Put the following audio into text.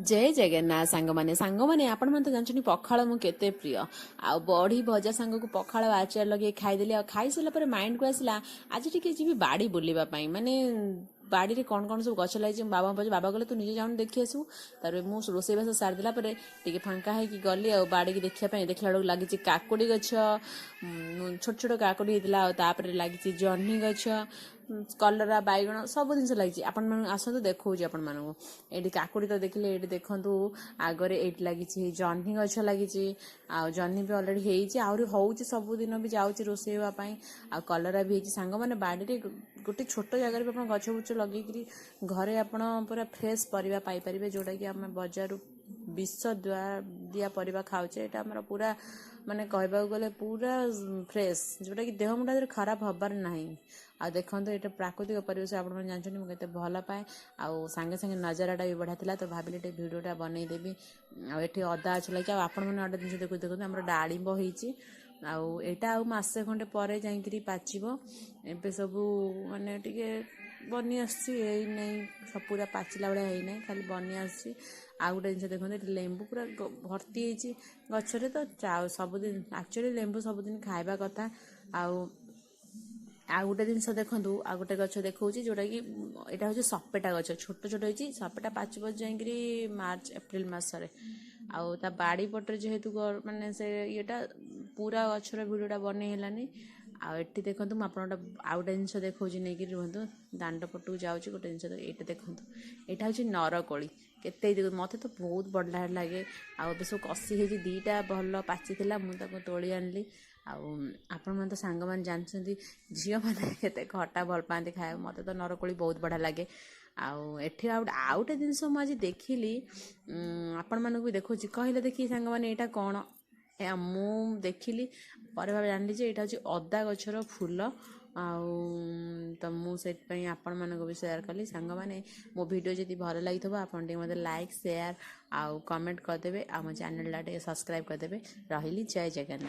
ଜୟ ଜଗନ୍ନାଥ ସାଙ୍ଗମାନେ। ସାଙ୍ଗମାନେ, ଆପଣମାନେ ତ ଜାଣିଛନ୍ତି ପଖାଳ ମୁଁ କେତେ ପ୍ରିୟ। ଆଉ ବଢ଼ି ଭଜା ସାଙ୍ଗକୁ ପଖାଳ ଆଚାର ଲଗେଇ ଖାଇଦେଲି। ଆଉ ଖାଇସାରିଲା ପରେ ମାଇଣ୍ଡକୁ ଆସିଲା, ଆଜି ଟିକେ ଯିବି ବାଡ଼ି ବୁଲିବା ପାଇଁ। ମାନେ ବାଡ଼ିରେ କ'ଣ କ'ଣ ସବୁ ଗଛ ଲାଗିଛି। ମୁଁ ବାବାଙ୍କୁ ପଚାରିଲି, ବାବା କହିଲେ, "ତୁ ନିଜେ ଯାଉନୁ, ଦେଖି ଆସିବୁ।" ତାପରେ ମୁଁ ରୋଷେଇବାସ ସାରିଦେଲା ପରେ ଟିକେ ଫାଙ୍କା ହେଇକି ଗଲି ଆଉ ବାଡ଼ିକି ଦେଖିବା ପାଇଁ। ଦେଖିଲା ବେଳକୁ ଲାଗିଛି କାକୁଡ଼ି ଗଛ, ଛୋଟ ଛୋଟ କାକୁଡ଼ି ହେଇଥିଲା। ଆଉ ତାପରେ ଲାଗିଛି ଜହ୍ନି ଗଛ, କଲରା, ବାଇଗଣ, ସବୁ ଜିନିଷ ଲାଗିଛି। ଆପଣମାନଙ୍କୁ ଆସନ୍ତୁ, ଦେଖଉଛି ଆପଣମାନଙ୍କୁ। ଏଇଠି କାକୁଡ଼ି ତ ଦେଖିଲେ। ଏଇଠି ଦେଖନ୍ତୁ, ଆଗରେ ଏଇଠି ଲାଗିଛି ଜହ୍ନି ଗଛ ଲାଗିଛି। ଆଉ ଜହ୍ନି ବି ଅଲରେଡ଼ି ହେଇଛି, ଆହୁରି ହେଉଛି, ସବୁଦିନ ବି ଯାଉଛି ରୋଷେଇ ହେବା ପାଇଁ। ଆଉ କଲରା ବି ହେଇଛି। ସାଙ୍ଗମାନେ, ବାଡ଼ିରେ ଗୋଟେ ଛୋଟ ଜାଗାରେ ବି ଆପଣ ଗଛ ବୁଛ ଲଗେଇକିରି ଘରେ ଆପଣ ପୁରା ଫ୍ରେଶ୍ ପରିବା ପାଇପାରିବେ, ଯେଉଁଟାକି ଆମେ ବଜାରରୁ ବିଷ ଦିଆ ପରିବା ଖାଉଛେ। ଏଇଟା ଆମର ପୁରା ମାନେ କହିବାକୁ ଗଲେ ପୁରା ଫ୍ରେଶ୍, ଯେଉଁଟାକି ଦେହ ମୁଣ୍ଡ ଦେହରେ ଖରାପ ହେବାର ନାହିଁ। ଆଉ ଦେଖନ୍ତୁ, ଏଇଟା ପ୍ରାକୃତିକ ପରିବେଶ। ଆପଣମାନେ ଜାଣିଛନ୍ତି ମୁଁ କେତେ ଭଲ ପାଏ। ଆଉ ସାଙ୍ଗେ ସାଙ୍ଗେ ନଜାରାଟା ବି ବଢ଼ିଆ ଥିଲା, ତ ଭାବିଲି ଟିକେ ଭିଡ଼ିଓଟା ବନେଇଦେବି। ଆଉ ଏଠି ଅଦା ଗଛ ଲାଗିଛି। ଆଉ ଆପଣମାନେ ଗୋଟେ ଜିନିଷ ଦେଖନ୍ତୁ, ଆମର ଡାଳିମ୍ବ ହେଇଛି। ଆଉ ଏଇଟା ଆଉ ମାସେ ଖଣ୍ଡେ ପରେ ଯାଇକିରି ପାଚିବ। ଏବେ ସବୁ ମାନେ ଟିକେ ବନି ଆସୁଛି, ହେଇନାହିଁ, ପୁରା ପାଚିଲା ଭଳିଆ ହେଇନାହିଁ, ଖାଲି ବନି ଆସୁଛି। ଆଉ ଗୋଟେ ଜିନିଷ ଦେଖନ୍ତୁ, ଏଠି ଲେମ୍ବୁ ପୁରା ଭର୍ତ୍ତି ହେଇଛି ଗଛରେ। ତ ସବୁଦିନ ଆକ୍ଚୁଆଲି ଲେମ୍ବୁ ସବୁଦିନ ଖାଇବା କଥା। ଆଉ ଆଉ ଗୋଟେ ଜିନିଷ ଦେଖନ୍ତୁ, ଆଉ ଗୋଟେ ଗଛ ଦେଖଉଛି, ଯେଉଁଟାକି ଏଇଟା ହେଉଛି ସପେଟା ଗଛ। ଛୋଟ ଛୋଟ ହେଇଛି। ସପେଟା ପାଚିବ ଯାଇକିରି ମାର୍ଚ୍ଚ ଏପ୍ରିଲ ମାସରେ। ଆଉ ତା ବାଡ଼ି ପଟରେ ଯେହେତୁ ମାନେ ସେ ଇଏଟା ପୁରା ଗଛର ଭିଡ଼ିଓଟା ବନେଇ ହେଲାନି। ଆଉ ଏଠି ଦେଖନ୍ତୁ, ମୁଁ ଆପଣଙ୍କ ଆଉ ଗୋଟେ ଜିନିଷ ଦେଖାଉଛି ନେଇକିରି। ରୁହନ୍ତୁ, ଦାଣ୍ଡ ପଟକୁ ଯାଉଛି। ଗୋଟେ ଜିନିଷ ଏଇଟା ଦେଖନ୍ତୁ, ଏଇଟା ହେଉଛି ନରକୋଳି। କେତେ ଦେଖନ୍ତୁ, ମୋତେ ତ ବହୁତ ବଢ଼ିଆ ଲାଗେ। ଆଉ ଏବେ ସବୁ କଷି ହେଇଛି। ଦୁଇଟା ଭଲ ପାଚିଥିଲା, ମୁଁ ତାକୁ ତୋଳି ଆଣିଲି। ଆଉ ଆପଣମାନେ ତ ସାଙ୍ଗମାନେ ଜାଣିଛନ୍ତି, ଝିଅମାନେ କେତେ ଖଟା ଭଲ ପାଆନ୍ତି ଖାଇବାକୁ। ମୋତେ ତ ନରକୋଳି ବହୁତ ବଢ଼ିଆ ଲାଗେ। ଆଉ ଏଠି ଆଉ ଗୋଟେ ଜିନିଷ ମୁଁ ଆଜି ଦେଖିଲି, ଆପଣମାନଙ୍କୁ ବି ଦେଖାଉଛି। କହିଲେ ଦେଖି ସାଙ୍ଗମାନେ, ଏଇଟା କ'ଣ? ମୁଁ ଦେଖିଲି ପରେ ଭାବେ ଜାଣିଲି ଯେ ଏଇଟା ହେଉଛି ଅଦା ଗଛର ଫୁଲ। ଆଉ ତ ମୁଁ ସେଥିପାଇଁ ଆପଣମାନଙ୍କୁ ବି ସେୟାର କଲି। ସାଙ୍ଗମାନେ, ମୋ ଭିଡ଼ିଓ ଯଦି ଭଲ ଲାଗିଥିବ, ଆପଣ ଟିକେ ମୋତେ ଲାଇକ୍, ସେୟାର ଆଉ କମେଣ୍ଟ କରିଦେବେ। ଆଉ ମୋ ଚ୍ୟାନେଲଟା ଟିକେ ସବସ୍କ୍ରାଇବ୍ କରିଦେବେ। ରହିଲି, ଜୟ ଜଗନ୍ନାଥ।